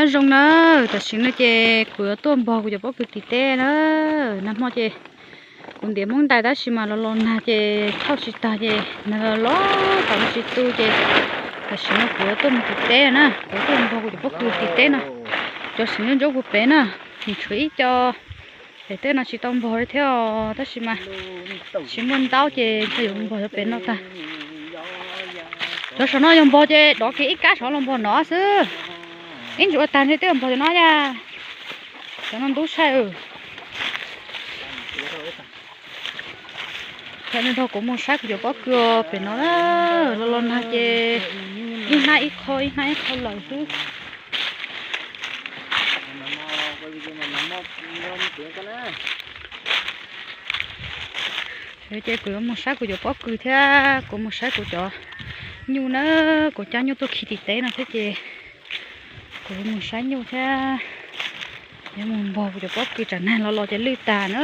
Zoo na, tam sim no ces kuv yuav tuaj npog kuv cov pob kws tim teb na. Nag hmo ces kuv ntiav Hmoob ntais tab sis mas los los nag ces thauj tsis tag ces nag los los tau nag tsis tu ces tam sim no kuv yuav tuaj mus tim teb na, kuv tuaj npog kuv cov pob kws tim teb no. Cov seem ntsuab ntsuab puag pem na, nws tshuav ib co pem tej no tsis tau npog li thiab os, tab sis mas tsis muaj ntaub ces ntshe yuav npog cov pem no tag. Cov saum no yog npog ces dov kiag ib kab saud los npog no xwb. Ib ntsis ua tag ntshe twb npog cov no yag. Cov no ntub saib. Cov no nrog kuv mus saib kuv cov pob kws pem no na, los los nag ces ib hnab ib qho ib hnab ib qho lawm xwb. Ces kuv yuav mus saib kuv cov pob kws thiab kuv mus saib kuv cov nyuj na, kuv cab nyuj tuaj khi tim teb no thiab ces kuv yuav mus saib nyuj thiab yuav mus npog kuv cov pob kws tsam nag los los ces lwj tag na.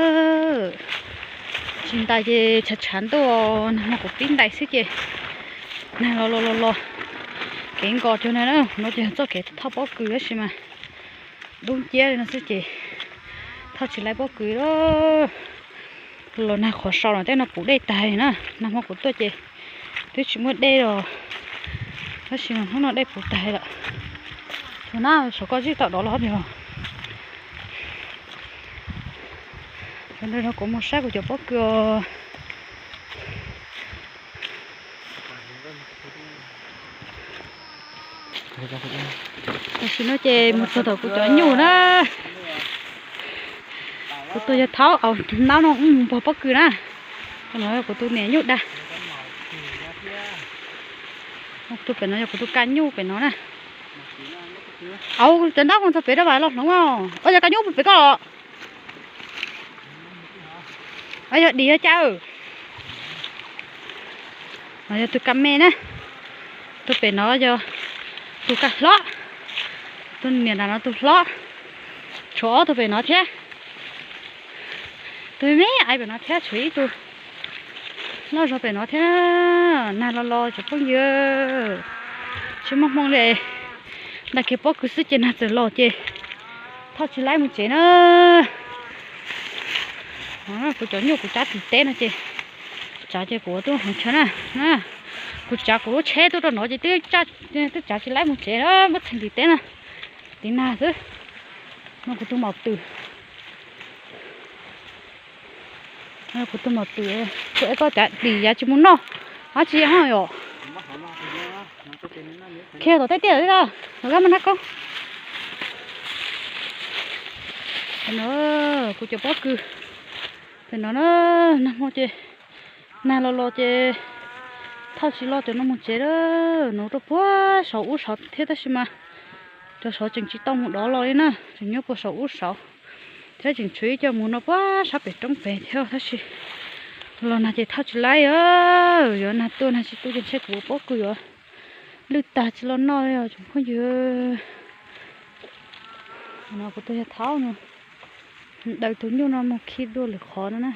Tsis ntais ces tshav tshav ntuj, nag hmo kuv pib ntais xwb ces nag los los los los kev nkos cuag no na, no ces yog txoj kev thauj pob kws tab sis mas dub nciab li no xwb ces thauj tsis laib pob kws. Los nag qhov sau no tej no puv dej tag na, nag hmo kuv tuaj ces twb tsis muaj dej los tab sis mas hnub no dej puv tag lawm. Tsuas na saum ko zij tau dov los hov tis os. Sawv daws nrog kuv mus saib kuv cov pob kws os. Tam sim no ces mus txog tom kuv cov nyuj na. Kuv tus yawg Thaub au ntaub no mus npog pob kws na. Cov no yog kuv tus niam nyuj dag. Tus pem no yog kuv tus ka nyuj pem no na. Au, cov ntaub mus txog pem rau vam los hloov os. Ua yog ka nyuj pem koj los. Yog dim yog cas? No yog tus ka me na. Tus pem no yog tus ka hlob. Tus niam nram no tus hlob. Tshuav ob tug pem no thiab. Tus me me aiv pem no thiab tshuav ib tug loj zog pem no thiab. Nag los los cov phooj ywg, tsis muaj hmoo li. Ntais kiag pob kws xwb ces nag txawm los ces thauj tsis laib mus tsev na. Kuv cov nyuj kuv cab tim teb no ces tsav ces kuv tuaj hloov chaw na. Kuv tsav kuv lub tsheb tuaj rau no ces twb tsav tsis laib mus tsev, muab txheem tim teb na. Tiv nag xwb. No kuv tus maum twm. Kuv tus maum twm, kuv es koj cav dim yav tsis mus noj, ab tsis yog yom. Khiav tom tej tiaj li os, los kab muaj nab koob. No kuv cov pob kws pem no na, nag hmo ces nag los los ces thauj tsis los cov no mus tsev lawm, no rau puag saum ub saud thiab tab sis mas cov saud tseem tsis tau mus dov los li na, tseem nyob puag saum ub saud thiab tseem tshuav ib co mus no puag sab pem roob pem thiab tab sis los nag ces thauj tsis laib os, yuav nag tuaj nag tsis tu ces ntshe kuv pob kws yuav lwj tag tsis los noj li os tsoom phooj ywg. No kuv tus yawg Thaub no daws tus nyuj no mus khi dua lwm qhov no na.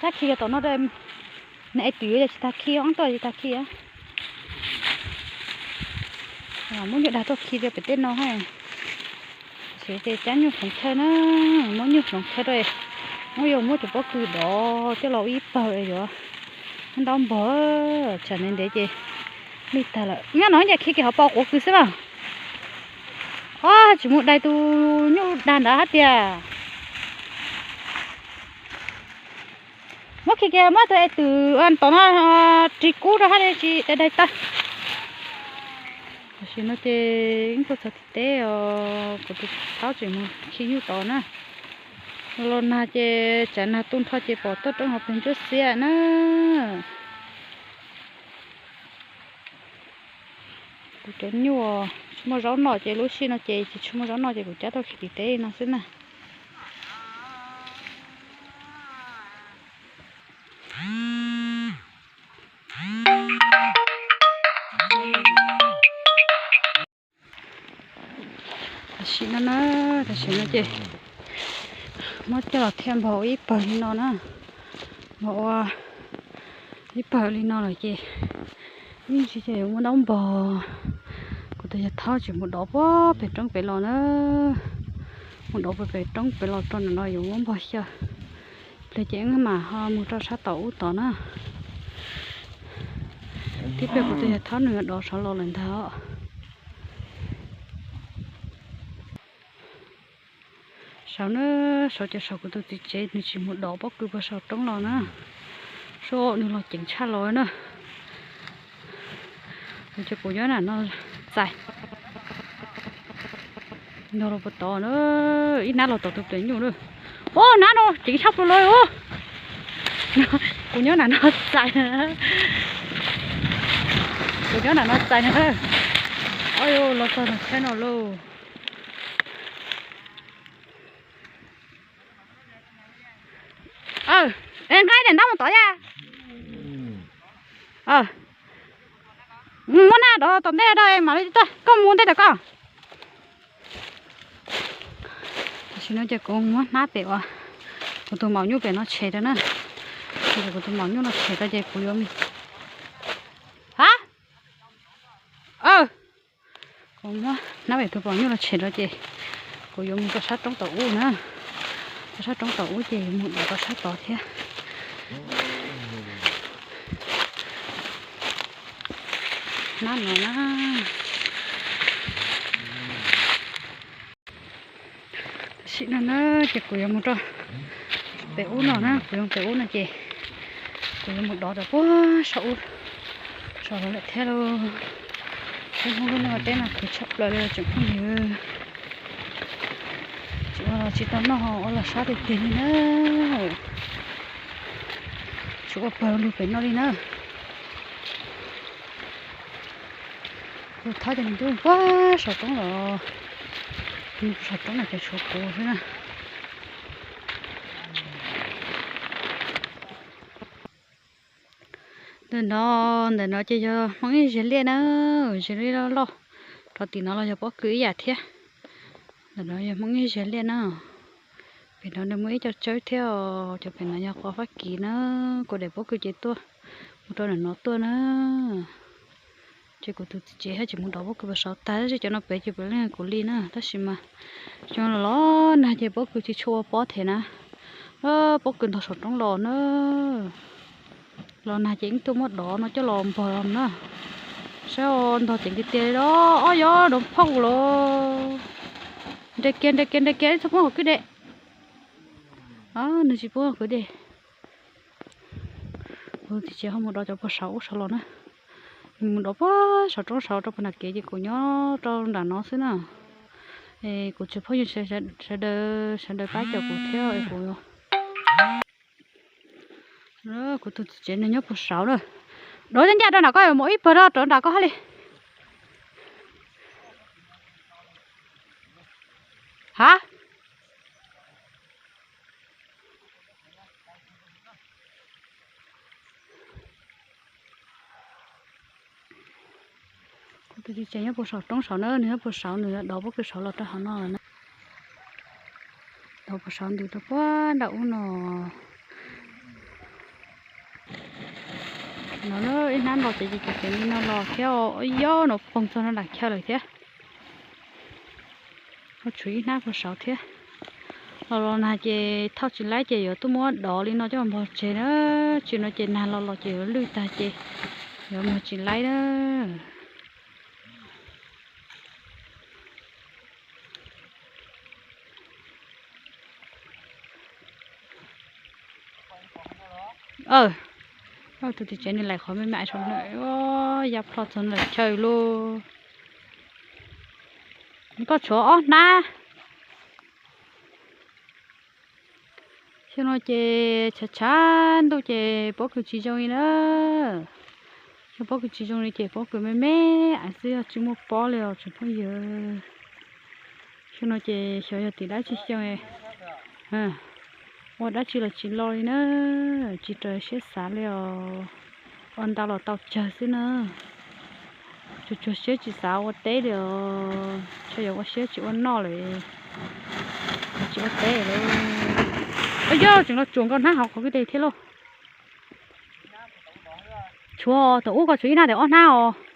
Tab khi yog tom no, nws es twm yuav yog tsis tag khi, ob tuaj tsis tag khi. Muab nyuj dag tuaj khi rau pem tej no ha. Ces cab nyuj hloov chaw na, muab nyuj hloov chaw rau, muab yuav muab cov pob kws dov coj los ua ib pawg yuav ntaub npog, tsam ntev ntev ces lwj tag lawm. Nyob no ces khi kiag hauv paus quav kws xwb mas. Ob, tsis mus dai tus nyuj dag nrad hab tias. Muab khi kiag muab tus es twm tom no rig kub rau hab li tsis dai dai tag. Tam sim no ces yeej tuaj txog tim teb os, kuv tus Thaub tseem mus khi nyuj tod na. Los nag ces tsav nag tu nrho ces pom tuaj roob hauv pes ntsuab xiab na. Kuv cov nyuj tsis muaj zaub noj ces lub sij no ces tsis muaj zaub noj ces kuv cab tuaj khi tim teb no xwb na. Tam sim no na, tam sim no ces muab coj los thiaj npog ua ib pawg li no na. Npog ua Ib pawg li no lawm ces ib ntsis ces yuav muab ntaub npog. Kuv tus yawg Thaub tseem mus dov puag pem roob pem los na. Mus dov puag pem roob pem los rau ntawm no yuav muab npog xyaw. Pliag ces wb mam ho mus rau sab tom ub tod na. Tib pliag kuv tus yawg Thaub nws yuav dov saud los lawm ntag os. Saud na, saud ces saud kuv tus txiv tsev nws tsis mus dov pob kws puag saum roob los na. Saib nws los ceev tshaj los na. Ces kuv nyob nram no txais. Nrog los puag tod na, ib hnab los tom tus plias nyuj na. Ub, hnab no ceev tshaj plaws los. Kuv nyob nram no txais. Kuv nyob nram no txais na. Os, los txog nram tsheb no lauj. Nqa daim ntaub mus tod yas. Muab nab dov tom ntej da mam li tuaj, koj mus ntej tau koj. Tam sim no ces kuv muab hnab pem uas kuv tus maum nyuj pem no tshem rau na. Kuv tus maum nyuj no tshem rau ces kuv yuav mis. Ha? Kuv muab hnab pem tus maum nyuj no tshem rau ces kuv yuav mus rau sab roob tom ub na. Rau sab roob tom ub ces yuav mus dov rau sab tod thiab. Hnab no na. Tam sim no na ces kuv yuav mus rau pem ub no na, kuv yuav pem ub no ces kuv yuav mus dov rau puag saum ub, saum lawm thiab lauj. Peb Hmoob lub neej teb no khwv tshaj plaws li tsoom phooj ywg. Tsis ua los tsis tau noj, ua los sab tiag tiag li na. Tsis ua pawg lug pem no li na. Kuv thab ces nws twb puag saum roob los, nws puag saum roob no ces tshuav kuv xwb na. Ntawm no, ntawm no ces yog Hmoob ib zeg liaj na, zeg liaj loj loj. Rau tim no los yog pob kws ib yam thiab. Ntawm no yog Hmoob ib zeg liaj na. Pem no nws muaj ib co tsawb thiab os, cov pem no yog qos Fab Kis na, kuv daim pob kws ces tuaj mus rau ntawm no tuaj na. Ces kuv tus txiv tsev thiaj tsis mus dov pob kws puag saud tag, tab sis cov no pem ces puav leej kuv li na, tab sis mas xyoo los los nag ces pob kws tsis tshua ua pob them na. Pob kws ntog saum roob los na. Los nag ces yeej tuaj muab dov no coj los npog na. Saib ntog ceev tiag tiag li os, ob yob dov phauj los. Nres kiag nres kiag nres kiag, txhob poob hauv kwj deg. Nws tsis poob hauv kwj deg. Kuv tus txiv tsev ho mus dov cov puag saud ub saud los na. Nws mus dov puag saum roob saud rau puag nram kev ces kuv nyob rau nram no xwb na. Kuv tsis phooj ywg sawv daws, sawv daws pab cov kuv thiab kuv. Kuv tus txiv tsev nws nyob puag saud na. Dov ncaj ncaj rau nram koj, mus ib pawg rau nram koj hab li. Ha? Kuv tus txiv tsev nyob puag saum roob saud na, nws nyob puag saud, nws dov pob kws saud los rau hauv no lawm na. Dov puag saud ntws rau puag nram ub no. No na, ib hnab nto ces ces ceev li no los thiab, yob no poob txog no nram chaw lawm thiab. Tshuav ib hnab puag saud thiab. Los los nag ces thauj tsis laib ces yuav tuaj muab dov li no coj npog tseg na. Tsis no ces nag los los ces yuav lwj tag ces yuav muag tsis laib na. Tus txiv tsev nws laim qhov me me saud na, ya plho txog nram chaw lauj. Koj tshuav ob hnab. Xyoo no ces tshav tshav ntuj ces pob kws tsis zoo li na. Xyoo pob kws tsis zoo li ces pob kws me me aiv xwb, yog tsis muaj pob li os tsoom phooj ywg. Xyoo no ces xyov yog tim dab tsi xyoo, ua dab tsi los tsis lo li na, tsis raws siab xav li os. Ua ntau los tau cawg xwb na. Tsuag tsuag siab tsis xav ua teb li os, tsuas yog ua siab tsis ua noj lawm, tsis ua teb lawm. Yog tseem los tsuam nkaus hnab hauv qhov kwj deg thiab lauj. Tshuav tom ub ko tshuav ib hnab ntawm ob hnab os.